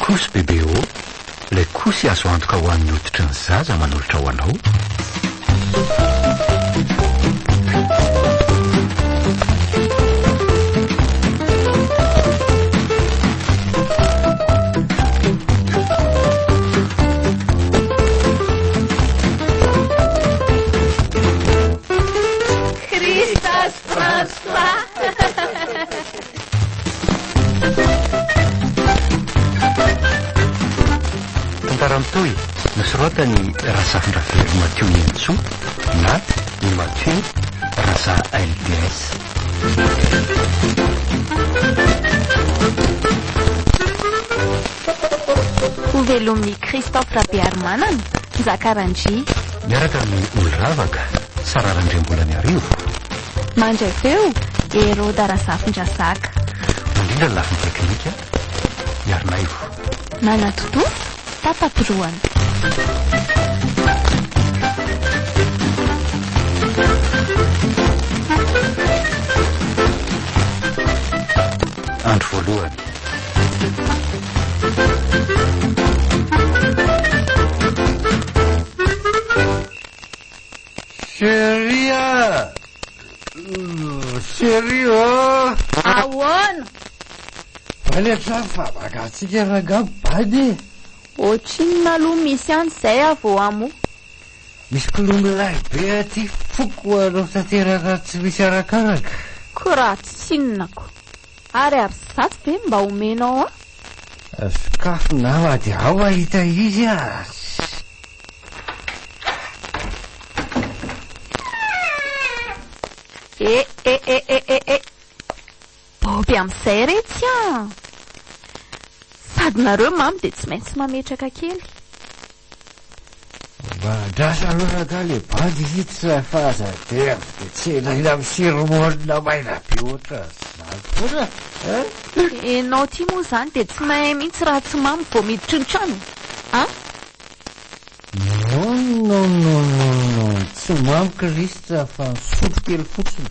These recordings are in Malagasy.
Couche Bébé O, ilay couche azo antoka ho an'ny hoditry ny zaza manolotra ho anao. Christas François. Tantara mitohy, nosoratan'i Razafindravelo Mathieu Henintsoa na i Mathieu Raza LDS. Hovelomin'i Christophe Rabearimanana, Njaka Randria. Miaraka amin'i Oloravaka, Sarah Randriambolaniarivo. Mandray feo, Heroda Razafindrazaka. Mandrindra ny lafiny teknika, Iarinaivo. Nanatontosa, Tapa-pirohana. Andro voalohany. Chérie a! Chérie ô! Ahoana? Any an-trano fa mangatsiaka rangaha bady e! Ohatrinona aloha misy any izay aho vao hamoha? Misy kilo milay be aty foko anao tanteraka tsy misy arakaraka. Ko raha tsinona ko. Ary ary zato ve mba omenao ahy? Sokafy nama dia ao mahita izy a! Eh eh eh eh eh eh! Boby amin'izay re tsy an! Sady nareo mamy dia tsy maintsy mametraka kely. Mba andraso aloha rangahy le bandy hiditra fa aza dia avy dia tsenaina amin'ny sermona maina be ohatran'izany foana an! Enao ty moa izany dia tsy mahay mihitsy raha tsy mamo vao miditry ny trano an! Non non non non non tsy mamo Christ fa nisotro kely fotsiny.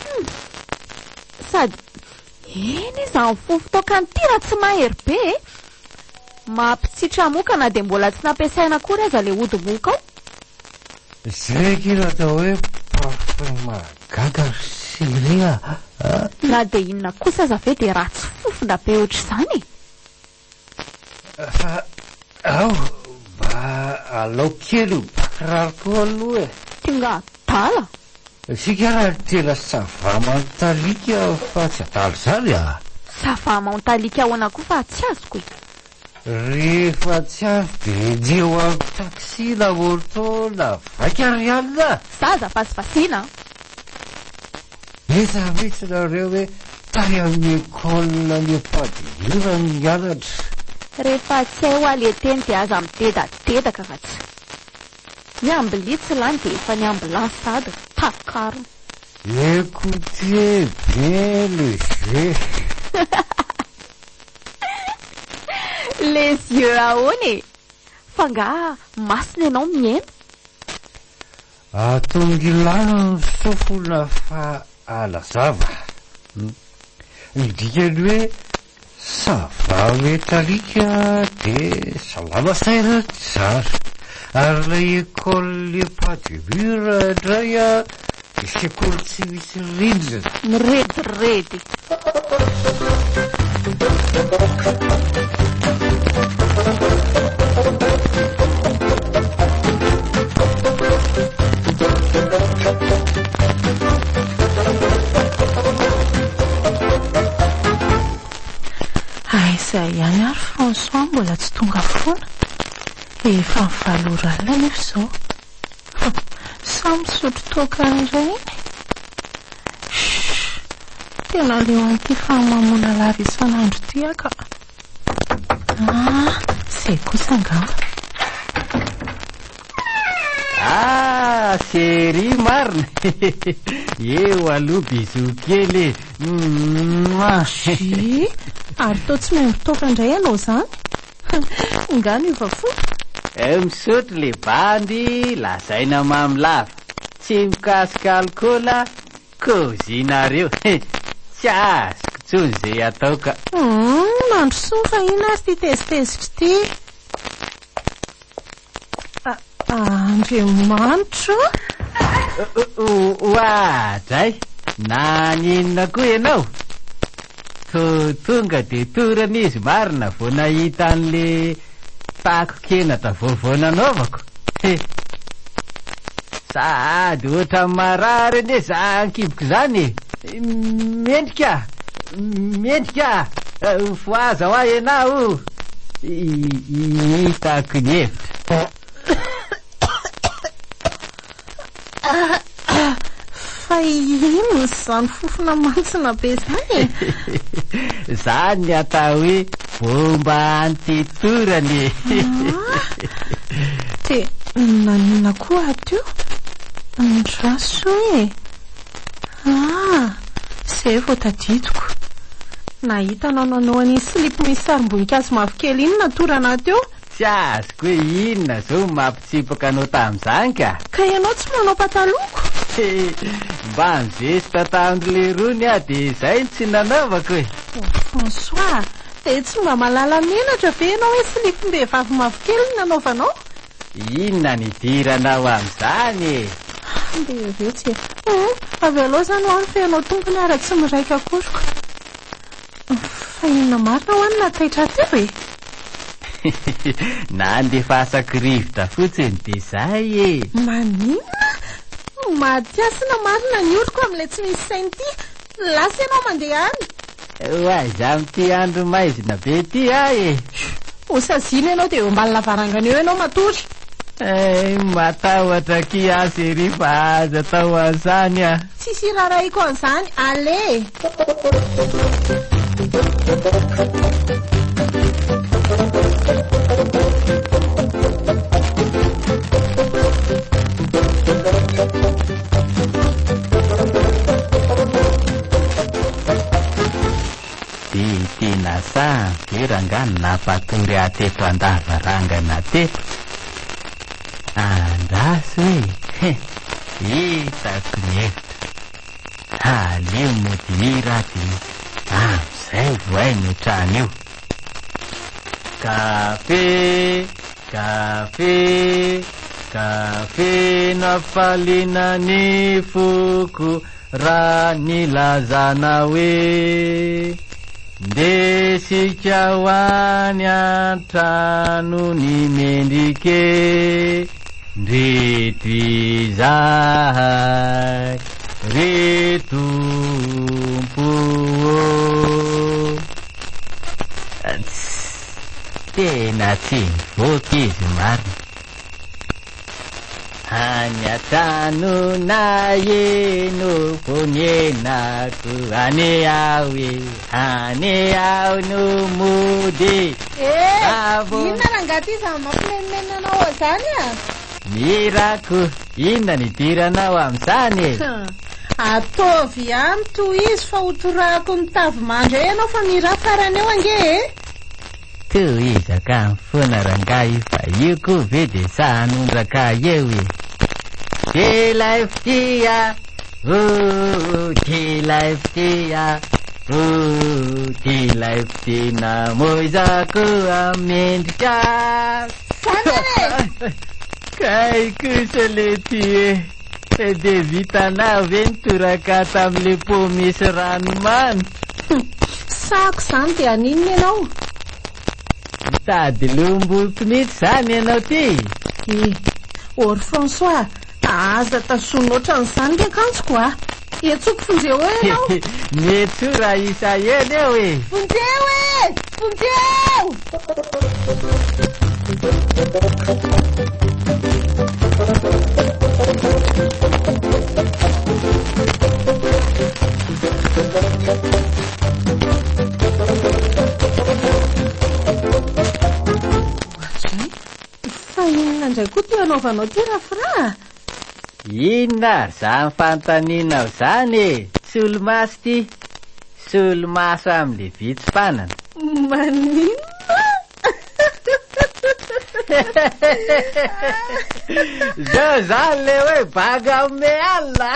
Hum! Sady eny izany fofon-toaka ity raha tsy mahery be e! Mampitsitra moka na dia mbola tsy nampiasaina akory aza ilay ody moka ao. Izay akia no atao hoe parfum mahagaga ry chérie a! Na dia inona kosa aza ve dia ratsy fofona be ohatr'izany e! Fa ao, mba alao kely io bakiraro koa aloha e! Tonga adala! Isika ary tena ça va mentalika fa tsy adala izany a! Ça va mentalika ahoana koa fa tsy azoko e! Rehefa tsy avy dia enjeho amin'ny taxi na moto na vaika ry alina a! Zaza fasifasiana a! Aiza mihitsy nareo hoe tany amin'ny école ny Ampadiora no nianatra? Rehefa tsy hay hoa le teny dia aza midedadedaka fa tsy. Ny ambili tsy lany dia efa ny ambulance sahady ry takarina. Écoutez bien le jeu. Les yeux ahoana e? Fa nga masina ianao mihaino? Atongilano ny sofina fa alazava. Ny dikany hoe ça va metallique dia salama saina tsara. Ary ilay école pas de mur indray dia sekoly tsy misy rindrina. Mirediredy. Aiza ihany ary François mbola tsy tonga foana? Efa valo ora alina nefa izao. Samy misotro toaka indray iny. Shh! Tena leo an'ity fahamamoana lava isan'andro ity aho ka. Ah, izay kosa angamba. Ah, chérie marina. Eo aloha bisous kely e. Mouah. Dry, ary toa tsy maimbo toaka indray ianao izany? Nga niova fo? Eh, misotro le bandy, lazaina mamy lava. Tsy mikasika alikaola, kôzinareo. Tsy azoko tsony ze atao ka. Humm. Mandrosoa fa inona ary ity tezitezitra ity? Andriamanitra o! Oadray! Naninona koa ianao? To tonga dia torana izy marina vao nahita an'le tako-kenatra vaovao nanaovako. He! Sady ohatran'ny marary anie zany kiboko izany e! Mendrika! Mendrika! Fohaza hoa ianao! Hitako ny hevitra. Fa inona izany fofona mantsina be izany e? Izany ny atao hoe bomba antitorana e! Ah! Dia naninona koa ato io? Andraso e! Ah! Izay vao tadidiko. Nahita anao nanao an'iny silipo misy sarim-boninkazo mavokely iny natorana ato eo. Tsy azoko hoe inona izao no mampitsipaka anao tamin'izany ka! Ka ianao tsy manao patalohako? Mba nizesta tamin-dry lerony aho dia izay no tsy nanaovako e! Oh François, dia tsy mba mahalala menatra ve ianao hoe silipom-behivavy mavokely no nanaovanao? Inona no idiranao amin'izany e? Andeha retsy e! Hum, avy aloha izany ho any fa ianao tompony ara tsy miraika akory ko! Fa inona marina hoa no nahataitra ahy teo e? Nandefasako rivotra fotsiny dia izay e! Maninona? Maty hasina marina ny oroko amin'ilay tsy misy saina ity! Lasa ianao mandeha any! Ho aiza amin'ity andro maizina be ity aho e? Ho saziana ianao dia eo ambany lavarangana eo ianao matory! Eh, matahotra akia aho chérie fa aza atao an'izany ah! Tsisy irarahiko an'izany, allez! Dia tena sahy ve rangaha ny nampatory ahy teto an-davarangana teto? Andraso e! He! Hitako ny hevitra. Aleo mody hira dia amin'izay vohay ny trano io. Kafe! Kafe! Kafe no hafaliana ny foko raha nilazana hoe Ndesika ho any an-trano ny mendrika e Ndreto izahay ry Tompo ô Tss, tena tsy mivoaka izy marina. Any an-tranonay no fonenako, any aho e, any aho no mody. Eh, Bravo. inona rangahy ty izany mampimenomenona anao ao izany a? Mirako, inona ny idiranao amin'izany e? Ataovy ihany tohizo fa ho torahako ny tavy mandry eo ianao fa mira farany eo ange e! Tohizako any foana rangahy fa io koa ve dia sahy hanondraka ahy eo e! Ilay fitia oh Ilay fitia oh Ilay fitia namoizako amin'ny endrika Zany e! Kay kosa lety e! Dia vitanao ve ny toraka tamin'ilay pot misy ranomamy? Sahako izany dia haninona ianao? Mitady lomboko mihitsy izany ianao ty? Eh, Or François, aza tazonina ohatran'izany ny akanjoko a! Etsoko vonjeo eo ianao! Mety ho raha isa eny eo e! Vonjeo e! Vonjeo! Ohatray, fa inona indray koa ty anaovanao ty Rafra a? Inona ary izany fanontanianao izany e? Solomaso ity. Solomaso amin'ilay vitsy mpanana. Maninona? Zao izany ilay hoe banga ame alina.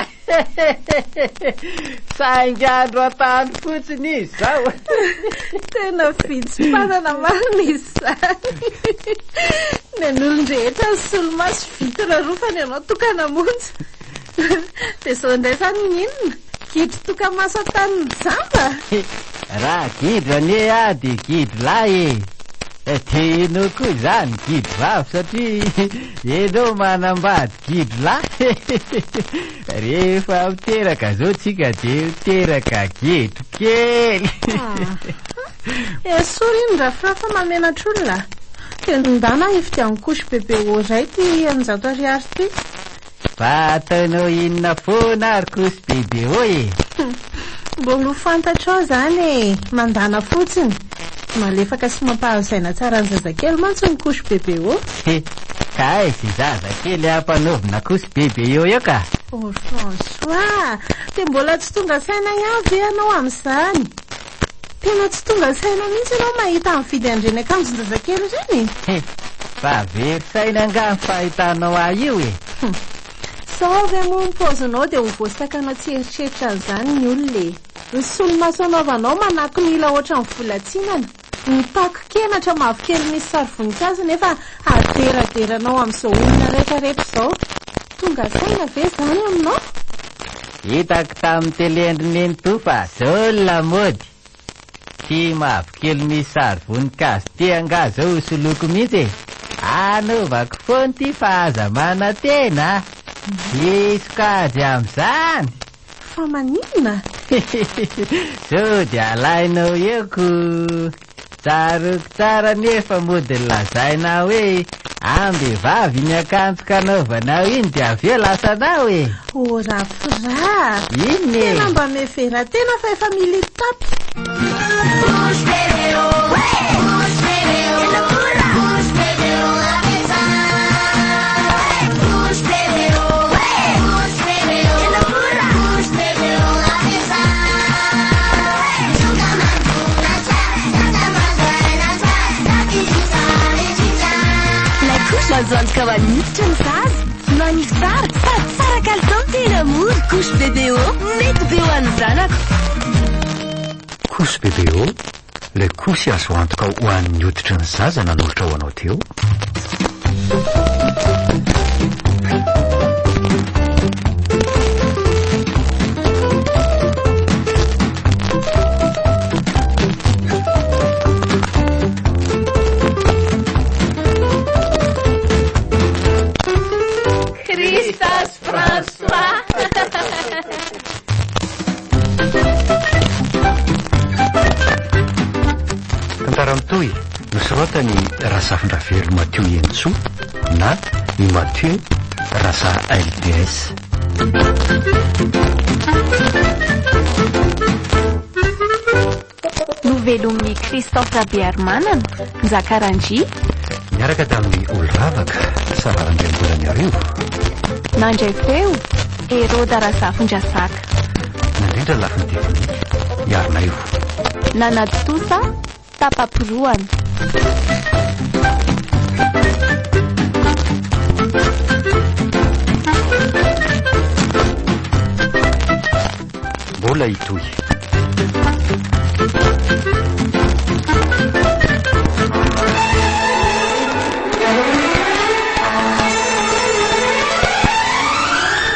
Saingy andro an-tany fotsiny izy zao. Tena vitsy mpanana marina izy izany. Ny an'olon-drehetra ny solomaso vitre roa fa ny anao tokana monja. Dia izao indray izany ny inona? Gidro tokamaso an-tanin'ny jamba? Raha gidro anie aho dia gidro lahy e! Dia ianao koa izany gidro vavy satria ianao manambady gidro lahy. Rehefa miteraka izao tsika dia miteraka gidro kely. Esory iny Rafra fa mahamenatra olona. Dia ndana hividiano couche bebe iray ity 600 ariary ity. Fa ataonao inona foana ary couche bebe e? Mbola ho fantatrao izany e, mandana fotsiny. Malefaka sy mampahazo aina tsara ny zazakely mantsy ny couche bebe o. Ka aiza i zazakely ampanaovina couche bebe eo eo ka? Oh François, dia mbola tsy tonga saina ihany ve ianao amin'izany? Tena tsy tonga saina mihitsy ianao mahita mividy an'ireny akanjon-jazakely ireny e? Fa very saina angaha ny fahitanao ahy io e? Sao ve moa ny paozinao dia ho voasakanao tsy hieritreritra an'izany ny olona e? Ny solomaso anaovanao manakona ila ohatran'ny volatsinana, ny tako-kenatra mavokely misy sary voninkazo nefa aderaderanao amin'izao olona rehetrarehetra izao. Tonga saina ve izany aminao? Hitako tamin'ny tele-ndry nenitoa fa zao ny lamaody. Ty mavokely misy sary voninkazo ty angaha zao ho soloiko mihitsy e. Anaovako foana ty fa aza manantena a. Hisokajy amin'izany. Fa maninona? Sao dia alainao eo ko. Tsaroako tsara anefa mody lazaina hoe ambehivavy iny akanjo kanaovanao iny dia avy eo lasanao e. Oh Rafra! Inona e? Tena mba mihevera tena fa efa militapy. La couche azo antoka ho an'ny hoditry ny zaza. Manify tsara sady tsara kalitao tena mora. Couche bébé O mety be ho an'ny zanako. Couche bébé O, ilay couche azo antoka ho an'ny hoditry ny zaza nanolotra ho anao teo. Christas François. Tantara mitohy nosoratany Razafindravelo Mathieu Henintsoa na i Mathieu Raza LDS. Novelomin'i Christophe Rabearimanana, Njaka Randria. Niaraka tamin'ny Oloravaka, Sara Randriambolaniarivo. Nandray feo, Heroda Razafindrazaka. Nandrindra ny lafiny teknika, Iarinaivo. Nanatontosa, Tapa-porohana. Mbola hitohy.